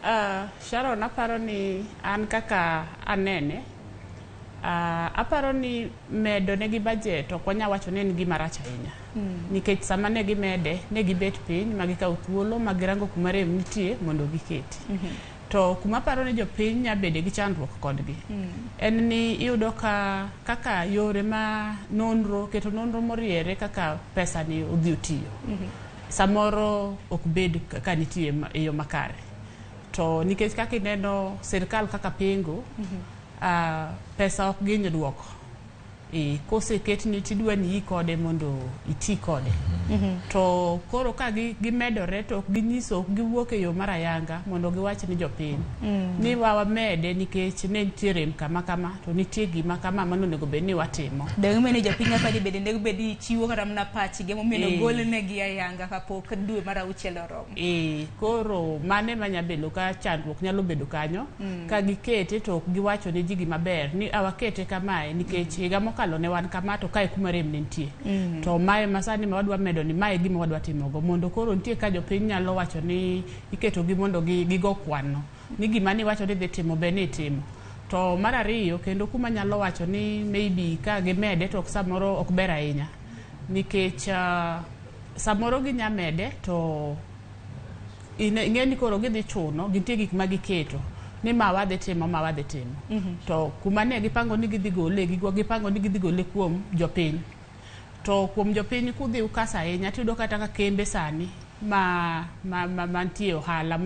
Sharon, aparo ni an kaka anene, aparo ni medo negi budget ok wanyal wacho ni en gima rach ahinya. Nikech sama ne gimede, ne gibet piny ma gikawo thuolo ma girango kuma rem nitie mondo giketi. To kuma aparo ni jopiny nya bede gi chandruok kodgi, en ni iyudo ka kaka yore ma nonro, keto nonro moriere kaka pesa ni odhi otiyo. Samoro ok bed ka nitie e yo makare. To nikech kaka ineno sirkal kaka pingo, pesa ok giny duoko. Koseketni tidwa ni ii kode mondo iti kode. To koro ka gimedore to ok ginyiso, ok giwuok e yo mar ayanga mondo giwach ni jopiny ni wamede nikech ne nitie rem kama kama to nitie gima kama mano onego bed ni watimo. Dong' ni jopiny apani bende onego bed ni chiwo kata mana pachgi emomiyo ogol negi ayanga kapok dwe mar auchiel oromo. Koro mane manya bedo ka chandruok nyalo bedo kanyo ka gikete to ok giwacho ne ji gima ber ni awakete kamae nikech higa mokalo ne wan kama to kae kuma rem ne nitie. To mae masani ma wadwa medo ni mae gima wadwa timogo mondo koro nitie ka jopiny nyalo wacho ni iketogi mondo gigo kwan no ni gima ni wacho ni dhi timo be ni itimo. To mar ariyo kendo kuma nyalo wacho ni maybe ka gimede to samoro ok ber ahinya nikech samoro ginya mede to ing'e ni koro gidhi chuno nitie gik ma giketo ni ma wadhi timo ma wadhi timo. To kuma ne gipango ni gidhi gole gipango ni gidhi gole kuom jopiny. To kuom jopiny kudhi ukasa ahinya tiyudo kata ka kembe sani ma mantie ohala.